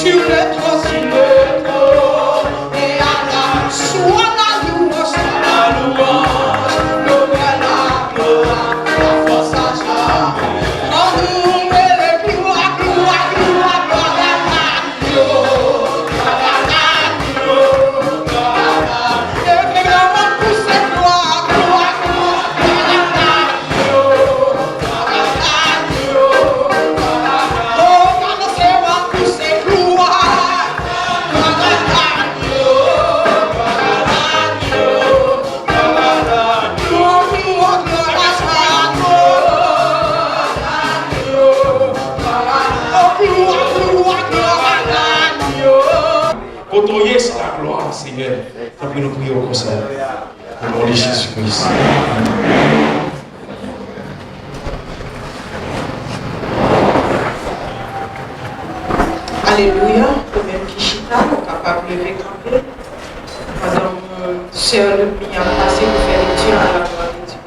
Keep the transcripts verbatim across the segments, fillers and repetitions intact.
Sur le trône, sur le trône, et à la, soit la louange, soit la louange, l'honneur, la gloire, la force à jamais. Quand nous mettons gloire, gloire, gloire, gloire, gloire à Dieu, gloire à Dieu, gloire à Dieu. Levez la main pour cette gloire, gloire, gloire, gloire à Dieu. Kote w ye, se laglwa, Senyè. Tanpri, nou priye w konsa. O non de Jezi Kris. Alelouya. Ou menm ki chita, ou kapab leve kanpe. Pandan sè Ludmilla ap pase pou fè lekti a, la glwa de Dye.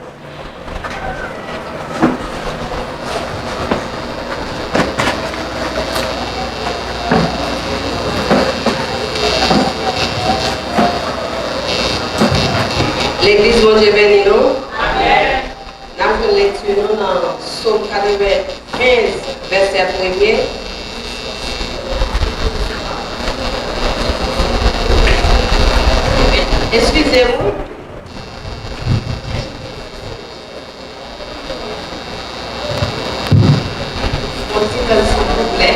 Legliz, Bondye beni nou. Amèn. N ap jwenn lekti nou nan Sòm katrevenkenz, vèsè premye. Eskize m. Yon ti tan, silvouplè.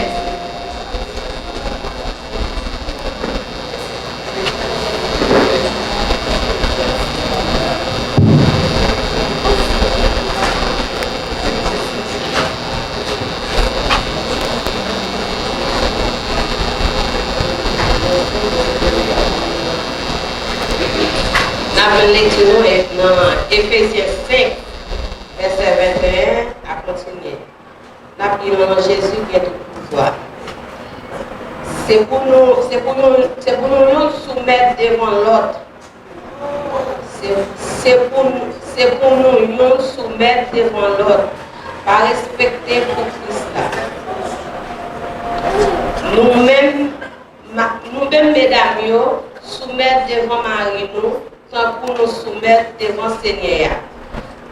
N ap jwenn lekti nou nan Efezyen senk, vèsè venteyen a kontinye. N ap li nan non Jezi ki gen tout pouvwa. Se pou nou, se pou nou, se pou nou youn soumèt devan lòt. Se, se pou nou, se pou nou youn soumèt devan lòt, pa respekte pou Kris la. Nou menm, ma-, nou menm medam yo, soumèt devan mari nou, tankou nou soumèt devan Senyè a.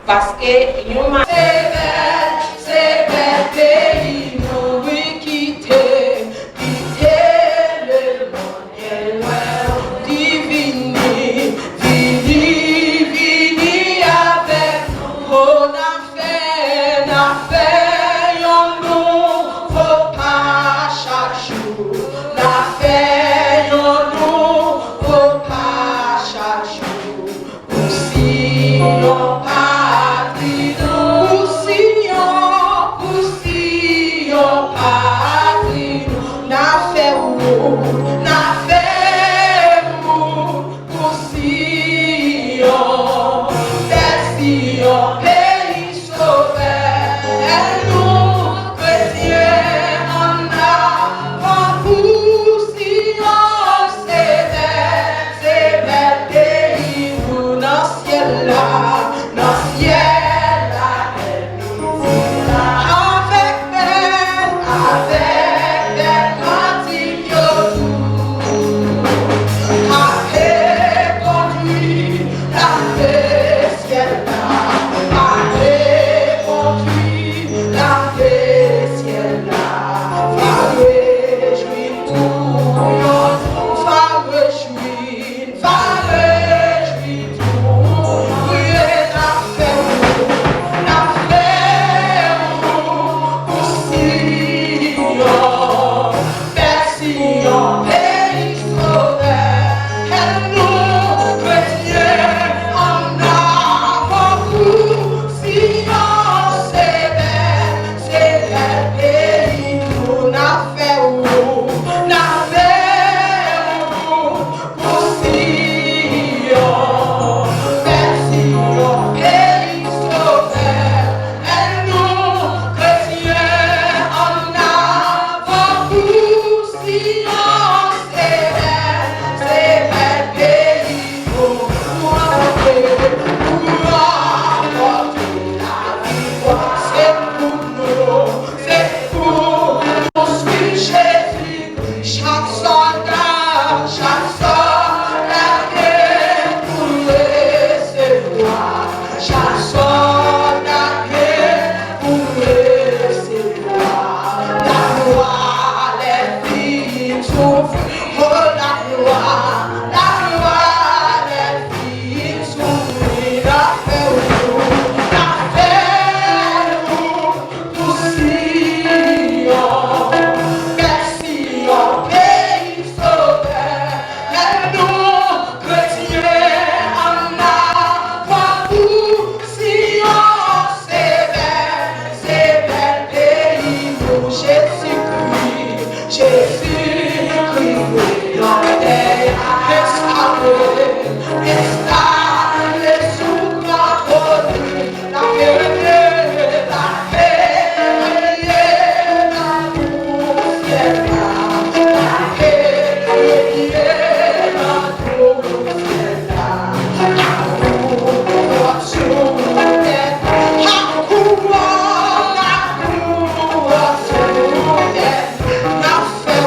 Paske yon ma- Se bèl, se bèl peyi nou wi kite, kite lemonn gen wè w. Di vini, vini, vini avèk nou. O n a fè, n a fè yon nouvo pa chak jou. N a fè yon nouvo pa chak jou. Pou Siyon patri nou. Pou Siyon, pou Siyon patri nou. N a fè wout, n a fè wout. Pou Siyon, bèl Siyon, peyi Sovè nou. Kretyen, ann avan pou Siyon, se bèl, se bèl peyi nou nan syèl la, nan syèl la. Avèk bèl, avèk bèl kantik yo tou. Ka rekondwi lave syèl la, ka rekondwi lave syèl la. Va rejwi tou, va rejwi. Va rejwi tou, wi, n a fè wout, n a fè wout pou Siyon, bèl Siyon, peyi Sovè nou. Kretyen, ann avan pou Siyon, se bèl, se bèl peyi nou, n a fè wout, n a fè wout. Pou Siyon, bèl Siyon, peyi Sovè nou. Kretyen, ann avan pou Siyon, se bèl, se bèl peyi nou. Pou ranpòte, pou ranpòte laviktwa, se pou nou, se pou nou. Konstwi Jezi Kris. Ouvri, oh, laglwa, laglwa, lè l fin souri, l ap fè w, l ap fè w pou Siyon, bèl Siyon, peyi Sovè. Lè nou kretyen, ann al pran pou Siyon, se bèl, se bèl peyi nou, Jezikri, Jezikri, nan tè a, enstale, enstale sou gran twòn li. Laverite, laverite nan tou syèl la. Laverite nan tou syèl la. Lakou a sou tèt. Lakou a, lakou a sou tèt. N ap fè w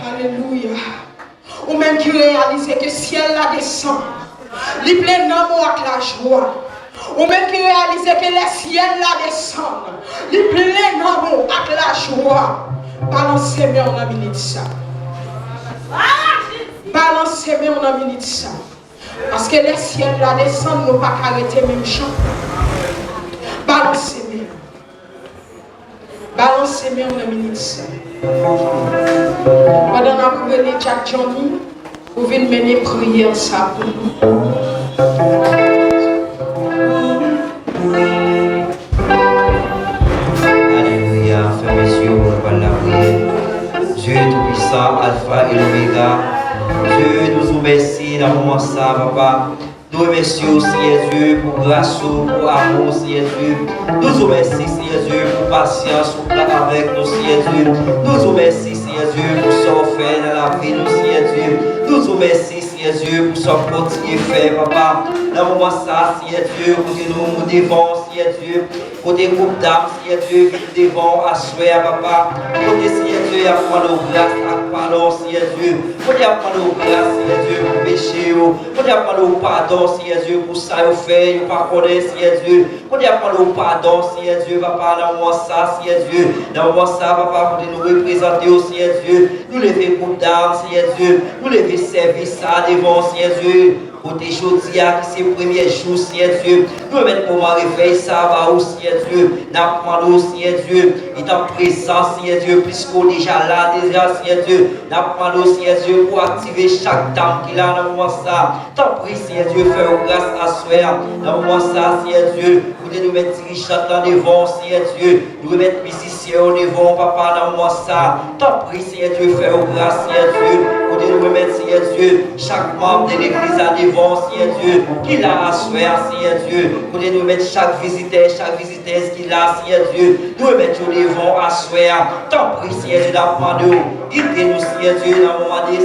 Alelouya. Ou menm ki reyalize ke syèl la desann, li plen nanm ou ak lajwa. Ou menm ki reyalize ke lè syèl la desann, li plen nanm ou ak lajwa. Balanse men w nan minit sa. Balanse men w nan minit sa. Paske lè syèl la desann, nou pa ka rete menm jan. Balanse men w. Balanse men w nan minit sa. Pandan n ap rele Jack Johnny pou vin mennen priyè sa pou nou. Alelouya, frè m e sè, nou pral lapriyè. Dye toupisan, Alfa e Omega, Dye, nou di w mèsi nan moman sa, papa. Nou remèsye w, Senyè Dye, pou gras ou, pou amou w, Senyè Dye. Nou di w mèsi, Senyè Dye, pou pasyans ou pran avèk nou, Senyè Dye. Nou di w mèsi, Senyè Dye, pou sa w fè nan lavi nou, Senyè Dye. Nou di w mèsi, Senyè Dye, pou sa w kontinye fè, papa. Nan moman sa, Senyè Dye, kote nou, nou devan w, Senyè Dye, kote gwoup dam, Senyè Dye, vin devan w aswè a, papa. Kote, Senyè Dye, y ap mande w gras ak padon, Senyè Dye. Kote y ap mande w gras, Senyè Dye, pou peche yo. Kote y ap mande w padon, Senyè Dye, pou sa yo fè, yo pa konnen, Senyè Dye. Kote y ap mande w padon, Senyè Dye, papa, nan moman sa, Senyè Dye. Nan moman sa, papa, kote nou reprezante w, Senyè Dye. Nou leve gwoup dam, Senyè Dye. Nou leve sèvis sa devan w, Senyè Dye. Kote jodi a ki se premye jou, Senyè Dye, nou remèt moman refèy sa a ba ou, Senyè Dye. N ap mande w, Senyè Dye, Li t an prezans, Senyè Dye, plis ke w deja la, deja, Senyè Dye. N ap mande w, Senyè Dye, pou w aktive chak dam ki la nan moman sa. Tanpri, Senyè Dye, fè yo gras aswè a. Nan moman sa, Senyè Dye, kote nou met dirijant lan devan w, Senyè Dye. Nou remèt mizisyen yo devan w, papa, nan moman sa. Tanpri, Senyè Dye, fè yo gras, Senyè Dye. Kote nou remèt, Senyè Dye, chak manm de legliz la devan w, Senyè Dye, ki la aswè a, Senyè Dye. Kote nou remèt chak vizitè, chak vizitèz ki la, Senyè Dye. Nou remèt yo devan w aswè a. Tanpri, Senyè Dye, n ap mande w, gide nou, Senyè Dye, nan moman de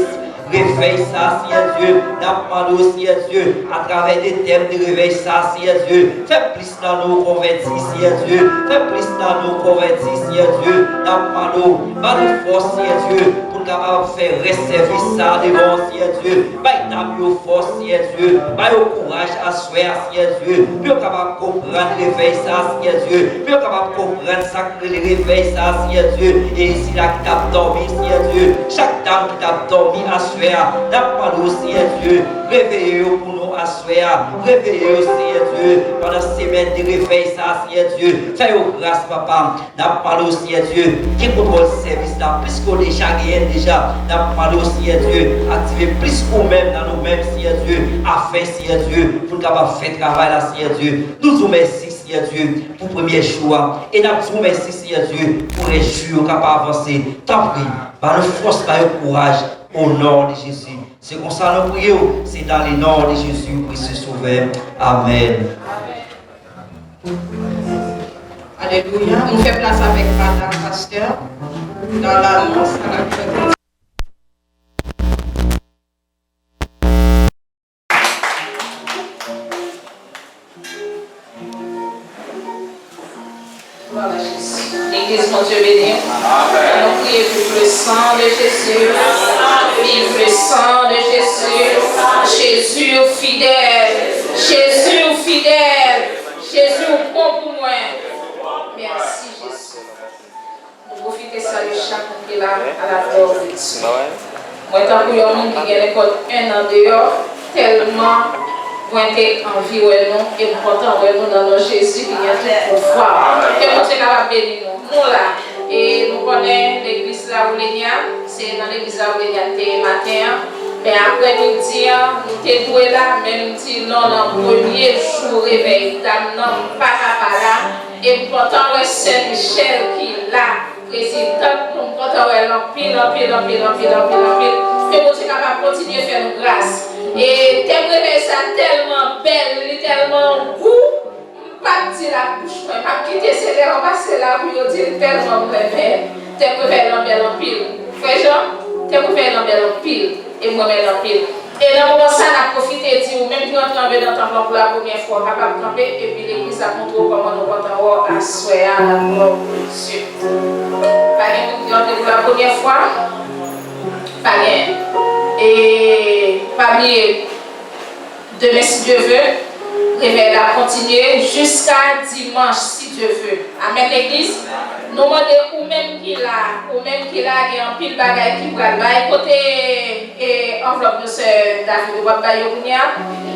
revèy sa, Senyè Dye. N ap mande w, Senyè Dye, atravè de tèm de revèy sa, Senyè Dye, fè plis nan nou konvèti, Senyè Dye. Fè plis nan nou konvèti, Senyè Dye. N ap mande w, ba nou fòs, Senyè Dye, pou n kapab fè rès sèvis sa devan w, Senyè Dye. Bay dam yo fòs, Senyè Dye. Ba yo kouraj aswè a, Senyè Dye. Pou yo kapab konprann revèy sa, Senyè Dye. Pou yo kapab konprann sa k rele revèy sa, Senyè Dye. E sila ki t ap dòmi, Senyè Dye. Chak dam ki t ap dòmi aswè a, n ap mande w, Senyè Dye, reveye yo pou nou aswè a. Reveye yo, Senyè Dye, pandan semèn de revèy sa, Senyè Dye. Fè yo gras, papa. N ap mande w, Senyè Dye, gen kontwòl sèvis la, plis ke w deja genyen l deja. N ap mande w, Senyè Dye, aktive plis ou menm nan nou menm, Senyè Dye, afin, Senyè Dye, pou n kapab fè travay la, Senyè Dye. Nou di w mèsi, Senyè Dye, pou premye jou a. E n ap di w mèsi, Senyè Dye, pou lè jou yo k ap avanse. Tanpri, ba nou fòs, ba yo kouraj, au nom de Jésus. Se konsa nou priye w, se dans le nom de Jésus, précieux Sauveur. Amèn. Alelouya. Nou fè plas avèk madanm pastè dans l'annonce à la grande. Legliz, Bondye beni w. Ann nou priye. Vive le sang de Jésus. Vive le sang de Jésus. Jésus ou fidèl. Jésus ou fidèl. Jésus ou bon pou mwen. Mèsi, Jezi. Nou pwofite salye chak moun ki la, à la gloire de Dieu. Mwen, tankou yon moun ki gen nenpòt en an deyò, tèlman mwen te anvi wè nou, e m kontan wè nou nan non Jezi ki gen tout pouvwa. Ke Bondye kapab beni nou. Nou la, e nou konnen legliz Lawoulenya, se nan legliz Lawoulenya n te ye maten an, men aprè midi an, nou te dwe la, men m di non, nan premye jou revèy dam nan, m pa ka pa la, e m kontan wè sè Michèl ki la. Prezidant nou, m kontan wè l anpil, anpil, anpil, anpil, anpil, anpil. Ke Bondye kapab kontinye fè nou gras. E tèm revèy sa tèlman bèl, li tèlman gou, m p ap di l ak bouch mwen. M ap kite se lè yo pase la pou yo di l tèlman m renmen. Tèm revèy lan bèl anpil. Frè Jean, tèm revèy lan bèl anpil. E m renmen l anpil. E nan moman sa, n ap pwofite di ou menm ki rantre andedan tanp lan pou la premyè fwa, w kapab kanpe, epi legliz ap montre w kòman nou kontan wè w aswè a, la gloire de Dieu. Pa gen moun ki rantre pou la premyè fwa? Pa gen. E pa bliye, demen, si Dye ve, revèy la kontinye jiska dimanch, si Dye ve. Amèn, legliz. Nou mande ou menm ki la, ou menm ki la, gen anpil bagay ki pral bay. Kote, e, anvlòp yo, sè David, w ap bay yo kounye a?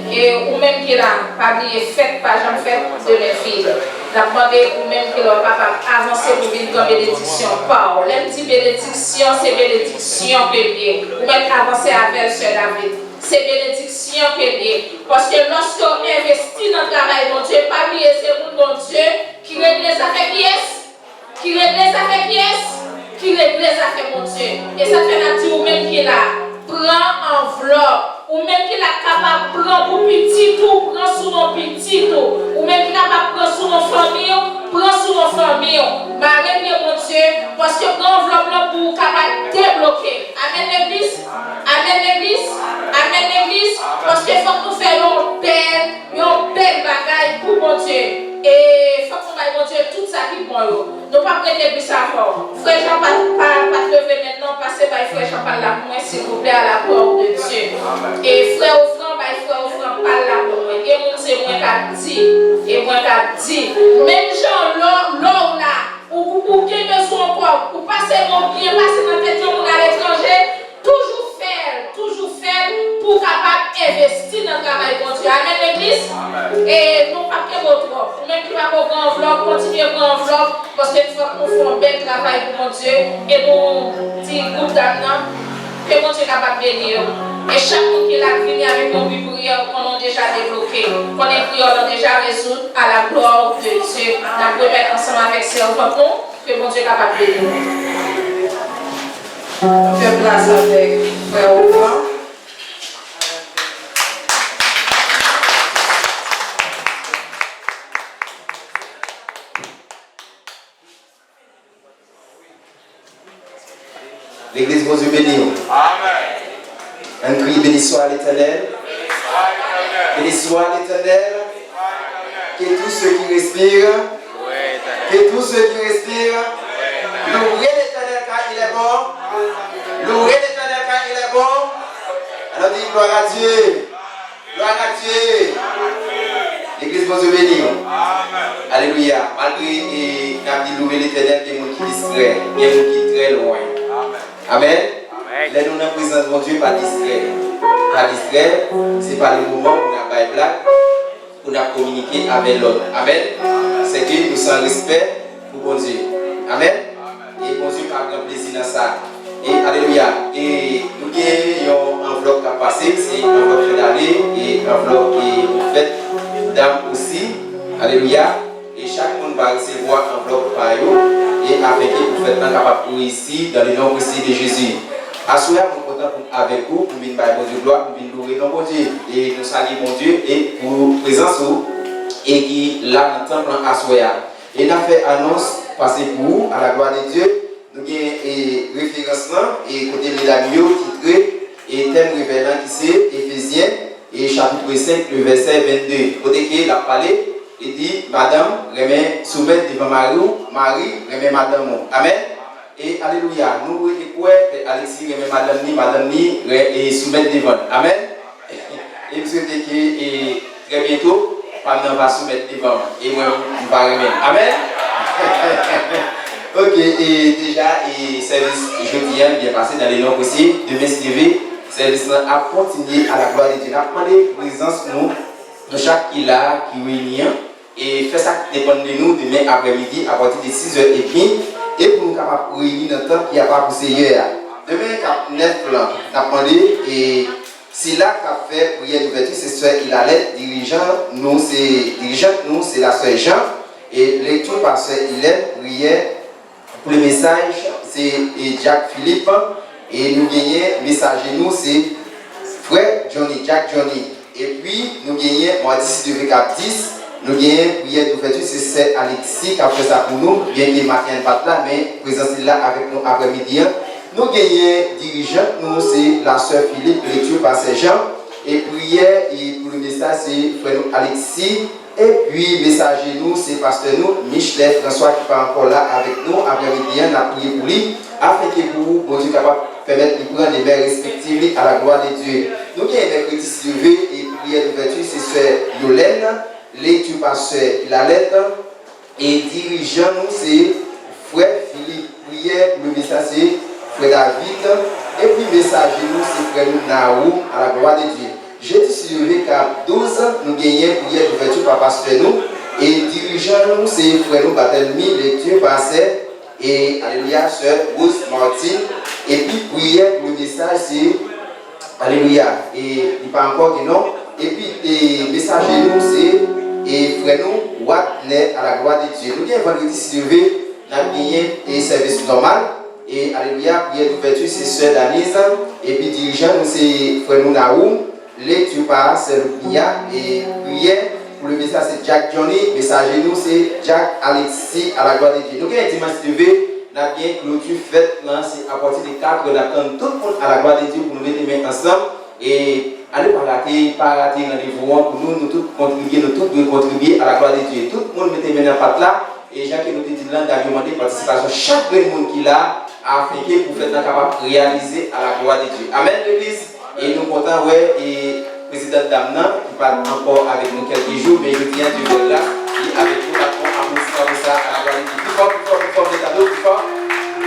E ou menm ki la, pa bliye, fèt pa janm fèt demen fini. N ap mande ou menm ki la, w kapab avanse pou vin pran benediksyon pa w. Lè m di benediksyon, se benediksyon ke l ye. Ou mèt avanse avè l, sè David. Se benediksyon ke l ye. Paske lòske w envesti nan travay Bondye, pa bliye se moun Bondye ki regle zafè kiyès? Ki regle zafè kiyès? Ki regle zafè Bondye. E sa k fè n ap di ou menm ki la, pran anvlòp. Ou menm ki la kapab pran pou pitit ou, pran sou non pitit ou. Ou menm ki kapab pran sou non fanmi w, pran sou non fanmi w. Mare pye Bondye, paske pran anvlòp lan pou ou kapab debloke. Amèn, legliz. Amèn, legliz. Amèn, legliz. Paske fòk nou fè yon bèl, yon bèl bagay pou Bondye. E fòk nou bay Bondye tout sa ki bon yo. Nou p ap rete plis avè w. Frè Jean pa, pa, pa t leve men l non, pase bay frè Jean pa l la pou mwen, silvouplè, à la gloire de Dieu. E frè Ofran, bay frè Ofran pa l la pou mwen. Gen moun se mwen k ap di, e mwen k ap di. Menm jan lè w, lè w la, ou, ou, ou gen bezwen yon kòb, ou pase men w byen pase nan tèt yon moun aletranje, toujou fè l, toujou fè l pou w kapab envesti nan travay Bondye. Amèn, legliz? E nou p ap kenbe w twòp. Ou menm ki pako pran anvlòp, kontinye pran anvlòp, paske fòk Nou fè yon bèl travay pou Bondye e nou di gwoup dam nan ke Bondye kapab beni yo. E chak moun ki la k vini avèk yon bi priyè, ou konnen w deja debloke. Konnen priyè w lan deja rezoud, à la gloire de Dieu. N ap remèt ansanm avèk sèvant nou, ke Bondye kapab beni nou. Fè plas avèk frè Okan. Legliz, Bondye beni w. Amèn. Ann kriye, Béni soit l'Éternel. Béni soit l'Éternel. Que tout ce qui respire, que tout ce qui respire, louez l'Éternel car il est bon. Louez l'Éternel car il est bon. Allons dire gloire à Dieu. Glwa a Dye! Legliz, Bondye beni w. Alelouya. Malgre e, n ap di louve Letènèl, gen moun ki distrè, gen moun ki trè lwen. Amèn. Lè nou nan prezans Bondye, pa distrè. Pa distrè, se pa le moman pou n ap bay blag, pou n ap kominike avè lòt. Amèn. Sèke nou san respè pou Bondye. Amèn. E Bondye ka pran plezi nan sa. E alelouya. E nou gen yon anvlòp k ap pase, se anvlòp fen dane, e anvlòp e pou fèt dam osi. Alelouya. E chak moun va resevwa anvlòp pa yo, e afenke pou fèt lan kapab reyisi dans le nom précieux de Jésus. Aswè a, mwen kontan pou m avèk ou, pou m vin bay Bondye glwa, pou m vin loure non Bondye. E nou salye Bondye e pou prezans ou, e ki la nan tanp lan aswè a. E n ap fè anons pase pou ou, à la gloire de Dieu. Nou gen, e, referans lan, e kote medam yo titre, e tèm revèy lan ki se Efezyen, e chapit senk, le vèsè vennde. Kote ke l ap pale, li di, madanm, renmen soumèt devan mari w, mari, renmen madanm ou. Amèn. E alelouya, nou rete kwè, Pè Alexis renmen madanm li, madanm li, re-, e soumèt devan l. Amèn. E m swete ke, e, trè byento, pa m nan va soumèt devan m. E mwen, m va renmen l. Amèn. Ok, e deja, e sèvis jodi a byen pase dans le nom précieux. Demen, si Dye vle, sèvis lan ap kontinye à la gloire de Dieu. N ap mande prezans nou, nou chak ki la, ki reyini an, e fè sa k depann de nou demen aprèmidi, apati de sizè edmi, e pou nou kapab reyini nan tanp ki apa pou Seyè a. Demen k ap nèf lan, n ap mande, e sila k ap fè priyè douvèti, se sè Ilalèt, dirijan nou, se, dirijant nou, se la sè Jan, e lekti pa sè Ilèn, priyè pou le mesaj, se, e, Dyak Filip, e nou genyen mesaje nou, se frè Johnny, Dyak Johnny. Epi, nou genyen madi, si Dye vle, k ap dis, nou genyen priyè douvèti, se sè Alexis k ap fè sa pou nou, byenke maten an l pa t la, men prezans li la avèk nou aprèmidi an. Nou genyen dirijant nou, se la sè Filip, lekti pa sè Jan, e priyè, e pou le mesaj, se frè nou Alexis. Epi, mesaje nou, se pastè nou, Michelet François, ki pa ankò la avèk nou aprèmidi an, n ap priye pou li, afenke pou Bondye kapab pèmèt li pran demen respektif li à la gloire de Dieu. Nou gen mèkredi, si Dye vle, e priyè douvèti, se sè Yolène, lekti pa sè Ilalèt, e dirijan nou, se frè Filip. Priyè pou le mesaj se frè David, epi mesaje nou se frè nou Naoum, à la gloire de Dieu. Jedi, si Dye vle, k ap douz, nou genyen priyè douvèti pa pastè nou, e dirijan nou se frè nou Batèlmi, lekti pa sè, e alelouya, sè Rose Martin, epi priyè pou le mesaj se Alelouya. E li pa ankò gen non. Epi, e, mesaje nou se, e, frè nou Wadner, à la gloire de Dieu. Nou gen vandredi, si Dye vle, n ap genyen, e, sèvis nòmal. E, alelouya, priyè douvèti se sè Daniz. Epi dirijan nou se frè nou Naoum. Lekti pa sè Loudmia. E priyè pou le mesaj se Dyak Johnny. Mesaje nou se Dyak Alexis, à la gloire de Dieu. Nou gen dimanch, si Dye vle, n ap gen kloti fèt lan, se apati de kat è n ap tann tout moun à la gloire de Dieu pou nou mete men ansanm. E ale pa rate, pa rate randevou an pou nou, nou tout kontribye, nou tout dwe kontribye à la gloire de Dieu. Tout moun mete men nan pat la, e jan ke nou te di l lan, Dam yo mande patisipasyon chak grenn moun ki la, afenke pou fèt lan kapab reyalize à la gloire de Dieu. Amèn, legliz? E nou kontan wè, e, prezidant dam nan, ki pa t ankò avèk nou kèlke jou, men jodi a, Dye fè gras, li avèk nou, n ap fè yon aplodisman pou sa, à la gloire de Dieu. Pi fò, pi fò, pi fò, mèt a nou, pi fò.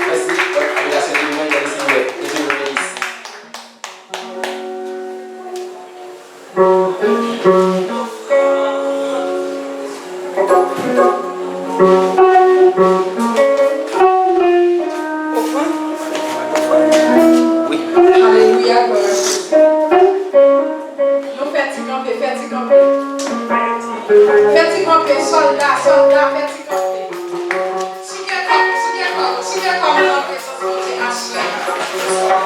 Mèsi, bon, adorasyon de louanj dans le Seigneur. Que Dieu vous bénisse. Sòlda, sòlda, fè ti kanpe. Soulye kò w, soulye kò w, soulye kò w nan prezans Bondye aswè a.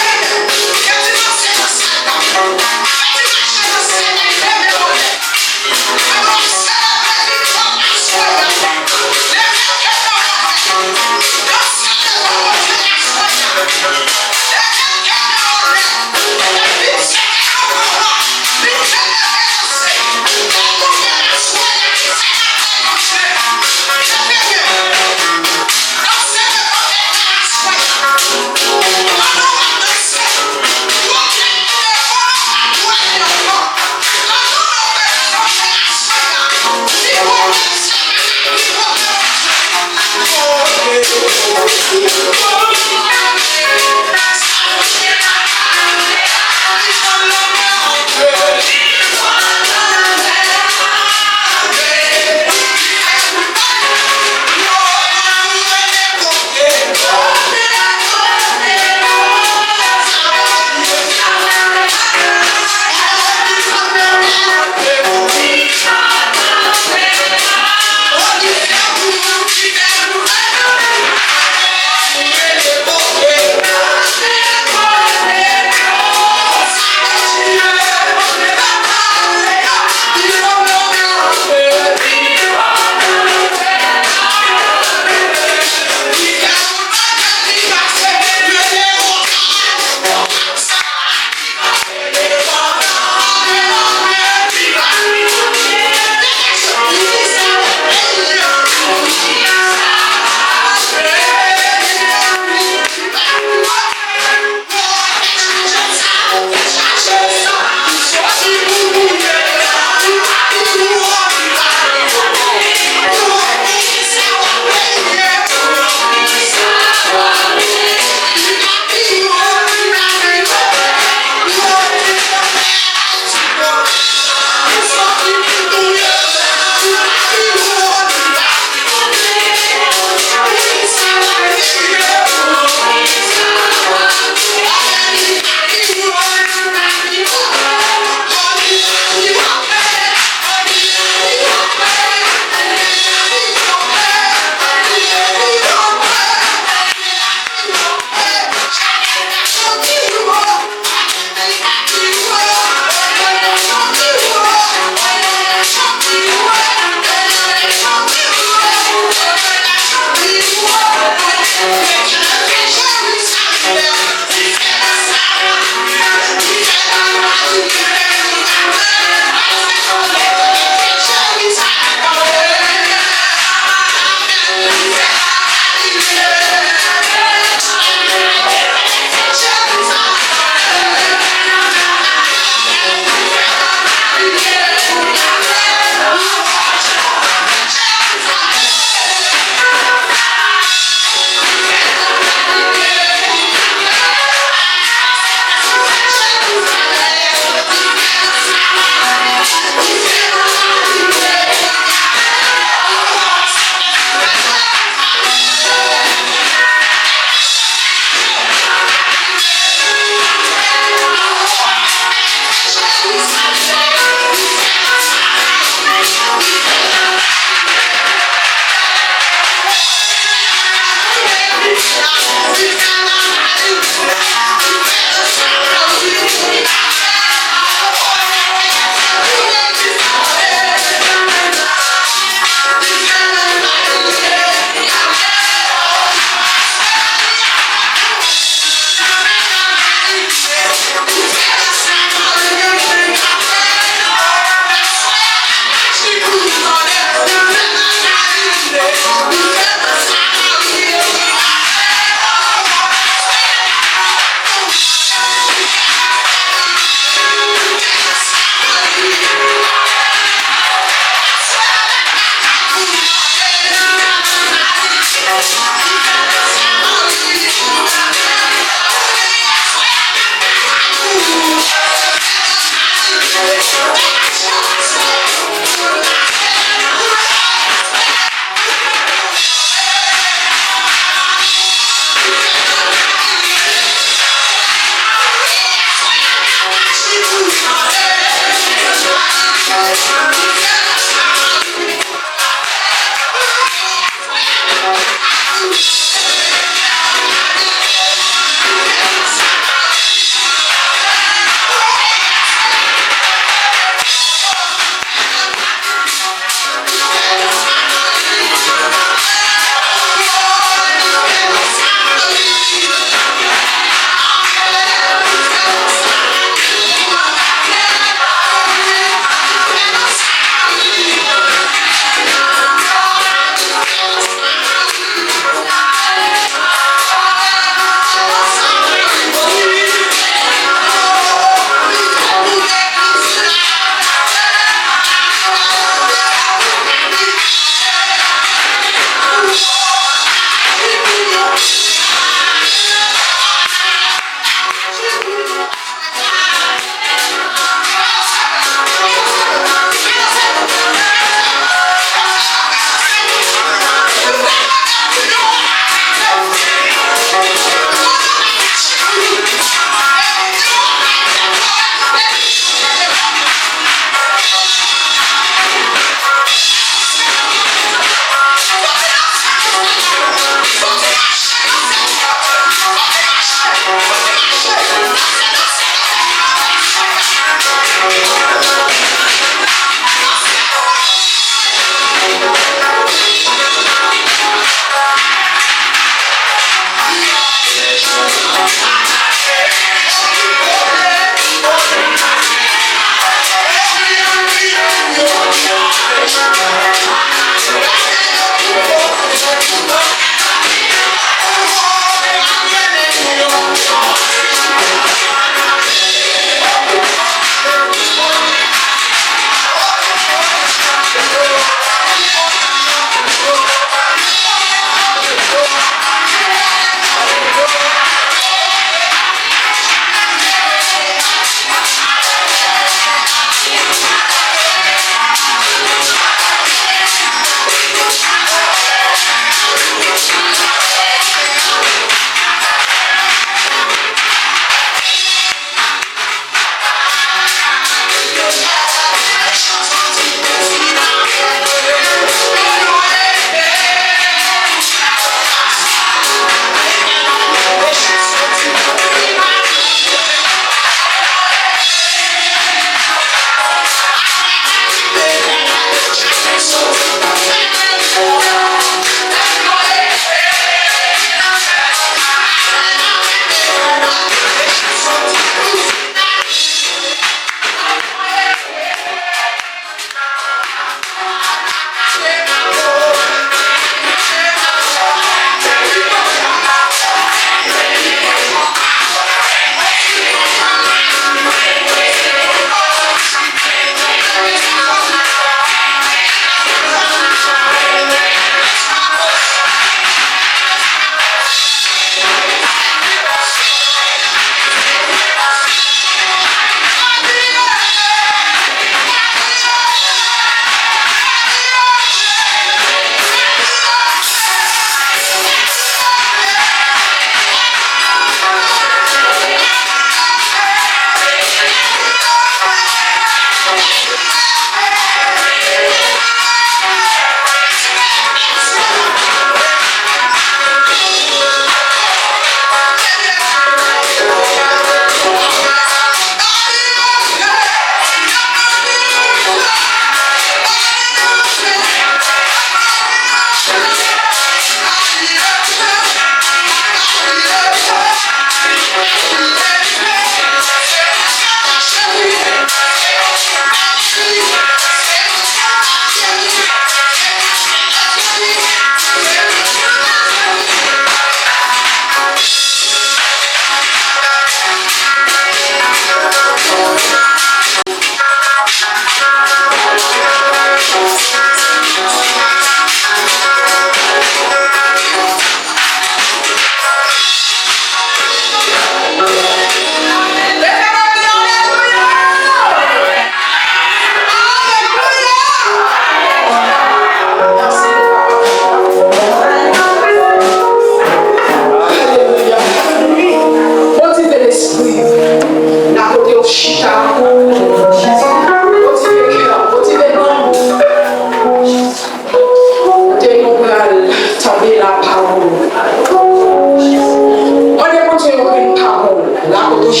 Mande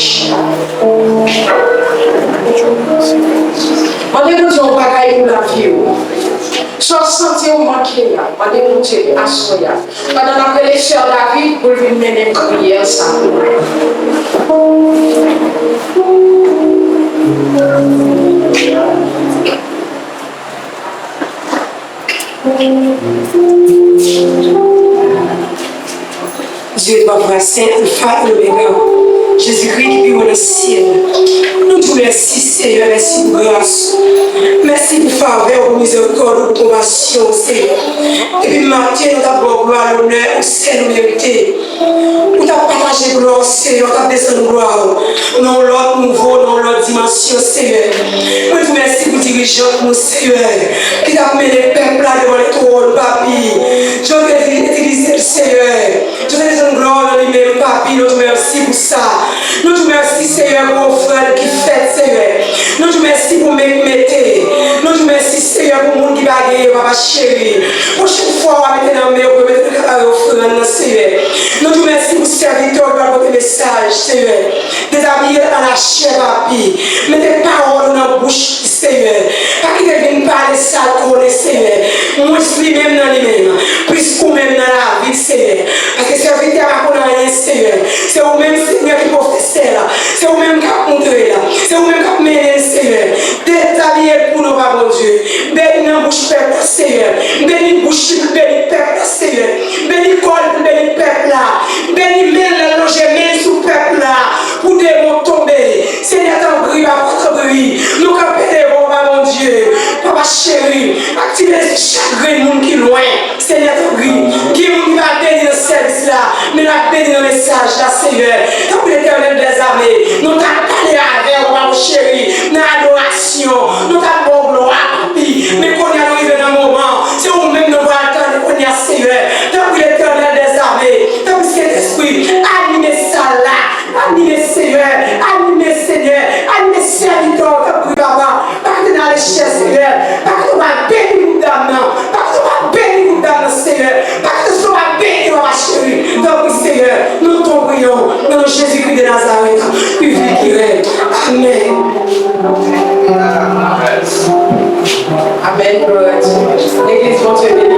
Bondye yon bagay pou lavi w. Si w santi w manke a, mande Bondye aswè a. Pandan n ap rele sè David pou l vin mennen priyè sa pou nou. Dye papa sen, Alfa e Omega, Jezikri ki pi wo nan syèl. Nou di w mèsi, Seyè, mèsi pou gras ou. Mèsi pou favè w, pou mizerikòd ou, pou konpasyon w, Seyè. Depi maten, nou t ap ba w glwa, lonè, ou sèl ou merite. Ou t ap pataje glwa w, Seyè, ou t ap desann glwa w nan yon lòt nivo, nan yon lòt dimansyon, Seyè. Mwen di w mèsi pou dirijant nou, Seyè, ki t ap mennen pèp la devan twòn, Papi. Jan w te di, itilize l, Seyè. Jan w te desann glwa w nan li menm, Papi. Nou di w mèsi pou sa. Nou di w mèsi, Seyè, pou ofrann ki fèt, Seyè. Nou di w mèsi pou men k mete. Nou di w mèsi, Seyè, pou moun ki pa genyen, Papa cheri. Pwochèn fwa w a mete nan men w, pou yo mete nan kare ofrann nan, Seyè. Nou di w mèsi pou sèvitè w ki pral pote mesaj, Seyè. Dezabiye l an lachè, Papi. Mete pawòl ou nan bouch li, Seyè. Pa kite l vin pale sa l konnen, Seyè. Mwens li menm nan li menm, plis ou menm nan lavi l, Seyè. Paske sèvitè a pa konn anyen, Seyè. Se ou menm, Senyè, ki pwofesè la. Se ou menm k ap montre l la. Se ou menm k ap mennen l, Seyè. Dezabiye l pou nou, Papa Bondye. Beni nan bouch pèp la, Seyè. Beni bouch li, beni pèp la, Seyè. Beni kò l pou l beni pèp la. Beni men l, lè l lonje men l sou pèp la pou demon tonbe. Senyè, tanpri, Papa, tanpri. Nou kanpe devan w, Papa Bondye. Papa cheri, aktive lespri chak grenn moun ki lwen. Senyè, tanpri, gen moun ki pa beni nan sèvis la, men l ap beni nan mesaj la, Seyè. Tanpri, Letènèl dèzame, nou t ap pale avè w, Papa cheri, nan adorasyon, nou t ap ba w glwa, Papi. Men kounye a nou rive nan moman, se ou menm nou pral tande kounye a, Seyè. Tanpri, Letènèl dèzame, tanpri, Sentespri, anime sal la, anime, Seyè, anime, Senyè, anime sèvitè w, tanpri, Papa. Pa kite n ale chè, Seyè. Pa kite w pa beni gwoup dam nan. Pa kite w pa beni gwoup dam nan, Seyè. Pa kite w pa beni, Papa cheri. Tanpri, Seyè, nou tanpri w, nan non Jezikri de Nazarèt, u vivre. Amèn. Amèn, glwa a Dye. Legliz, Bondye beni.